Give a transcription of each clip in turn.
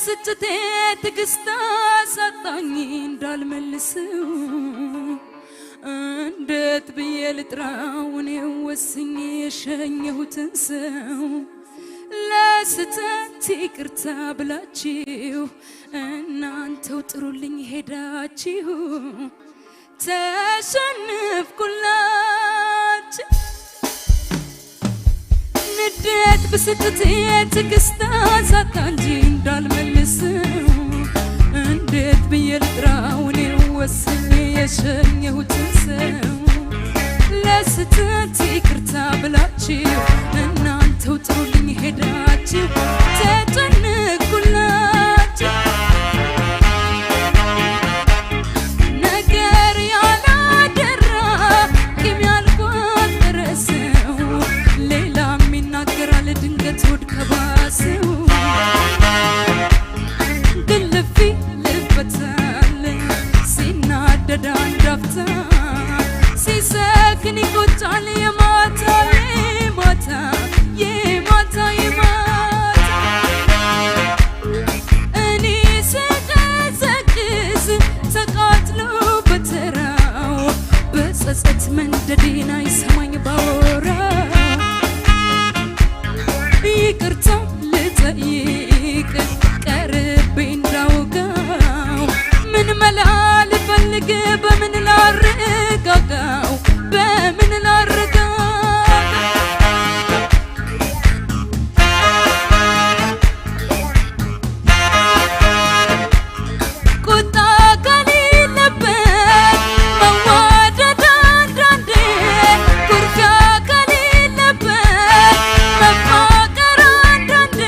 ብስጭቴ ትዕግስት አሳጣኝ እንዳልመልሰው እንዴት ብዬ ልጥራው እኔ ወስኜ የሸኘሁትን ሰው ለስህተት ይቅርታ ብላችሁ እናንተው ጥሩልኝ ሄዳችሁ ተሸንፍኩላችሁ። ንዴት ብስጭቴ ትዕግስት አሳጣ እንጂ እንዳልመልሰው እንዴት ብዬ ልጥራው እኔ ወስኜ የሸኘሁትን ሰው ለስህተት ይቅርታ ብላችሁ እናንተው ጥሩልኝ ሄዳችሁ ተጨነቅኩላችሁ። ነገር ያላደራ ቂም ያልቋጠረ ሰው ሌላም ይናገራል ድንገት ሆድ ከባሰው ግልፍ ይልበታል ሲናደድ አንድ አፍታ ሲሰክን ይቆጫል የማታ የማታ የማታ የማታ እኔ ስቀዘቅዝ ተቃጥሎ በተራው በጸጸት መንደዴን አይሰማኝ ባወራ ይቅርታ ልጠይቅ ቀርቤ እንዳውጋው ምን መላ ልፈልግ በምን ላረጋጋው በምን ላረጋጋው። ቁጣ ከሌለበት መዋደድ አንዳንዴ ኩርፊያ ከሌለበት መፋቀር አንዳንዴ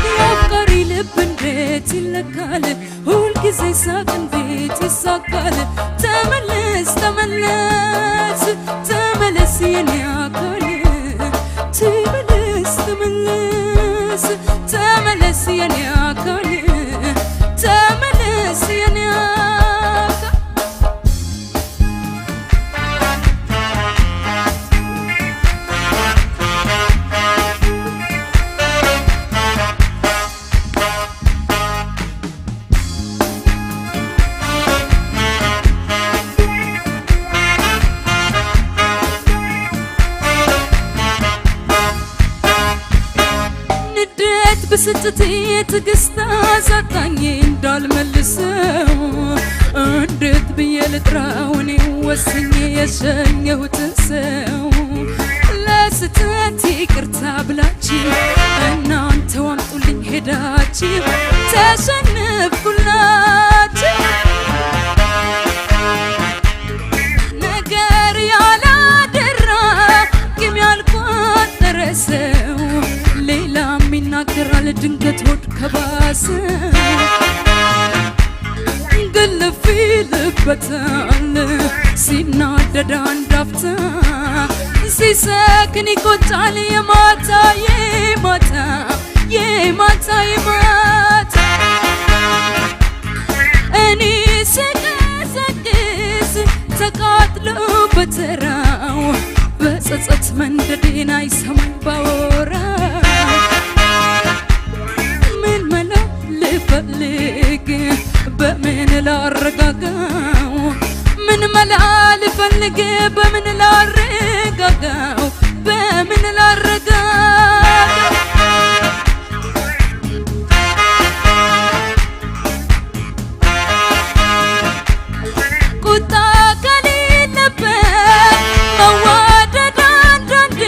የአፍቃሪ ልብ እንዴት ይለካል? ሁልጊዜ ሳቅ እንዴት ይሳካል? ተመለስ ተመለስ ተመለስ የኔ አካል ተመለስ ተመለስ ተመለስ የኔ አካል ተመለስ የኔ አካል። ንዴት ብስጭቴ ትዕግስት አሳጣኝ እንዳልመልሰው እንዴት ብዬ ልጥራው እኔ ወስኜ የሸኘሁትን ሰው ለስህተት ይቅርታ ብላችሁ እናንተው አምጡልኝ ሄዳችሁ ተሸነፍኩላችሁ። ነገር ያላደራ ቂም ያልቋጠረ ሰው ሌላም ይናገራል ድንገት ሆድ ከባሰ ግልፍ ይልበታል ሲናደድ አንድ አፍታ ሲሰክን ይቆጫል የማታ የማታ የማታ የማታ እኔ ስቀሰቅስ ተቃጥሎ በተራው በጸጸት መንደዴን አይሰማኝ ባወራ ምን መላ ልፈልግ በምን ላረጋጋው ምን መላ ልፈልግ በምን ላረጋጋው በምን ላረጋጋው። ቁጣ ከሌለበት መዋደድ አንዳንዴ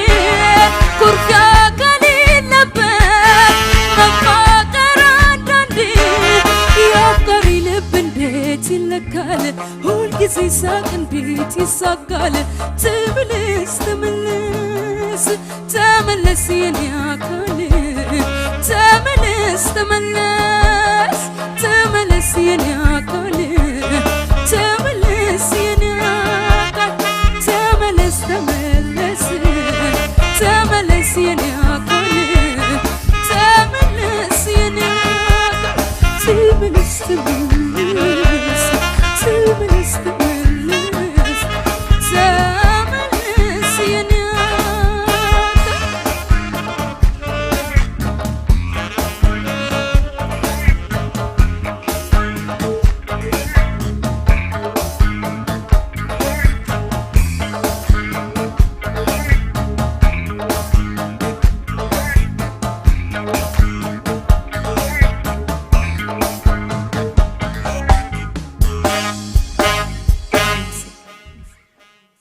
ኩርፊያ ከሌለበት መፋቀር አንዳንዴ የአፍቃሪ ልብ እንዴት ይለካል? ሁልጊዜ ሳቅ እንዴት ይሳካል? ተመለስ ተመለስ ተመለስ የኔ አካል ተመለስ ተመለስ ተመለስ የኔ አካል ተመለስ የኔ አካል ተመለስ ተመለስ ተመለስ የኔ